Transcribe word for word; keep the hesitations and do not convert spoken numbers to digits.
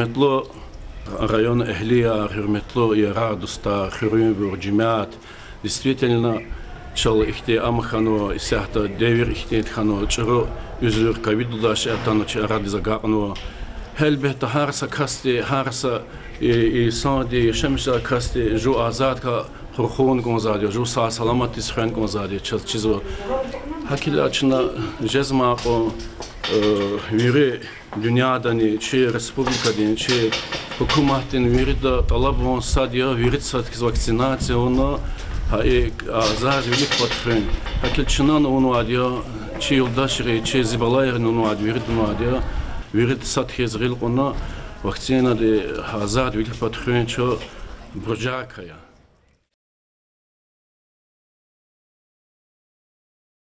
Гьуьрметлу район эгьлияр, гьуьрметлу ярар-дустар, хуьруьнбур, жемят. Действительно, чал ихьтин ам хьанва, исятда девир ихьтин хьанва, чӀуру уьзуьр, ковид лугьудай шей атана чи арадиз агакьнава. Гьелбетда, гьар са касди, гьар са, э, инсанди, яшамиш жезвай касди жув азаддикай къурхун кӀанзавайди я, жув сагъ-саламатдиз хвен кӀанзавайди я, чаз чизва. ГьакӀ хьайила чна жезмай кьван, э, вири дуьньядани, чи республикадин, чи гьукуматдин вирида тӀалабун сад я, вирида сад хьиз вакцинация авуна, гьа и азарвилик пад хуьн. ГьакӀ хьайила чнани авунвайди я, чи юлдашри, чи зи балайрини авунвайди, вирида авунвайди я, вирида сад хьиз гъил кьуна, вакцинади азарвилик пад хуьн чун буржаркай я.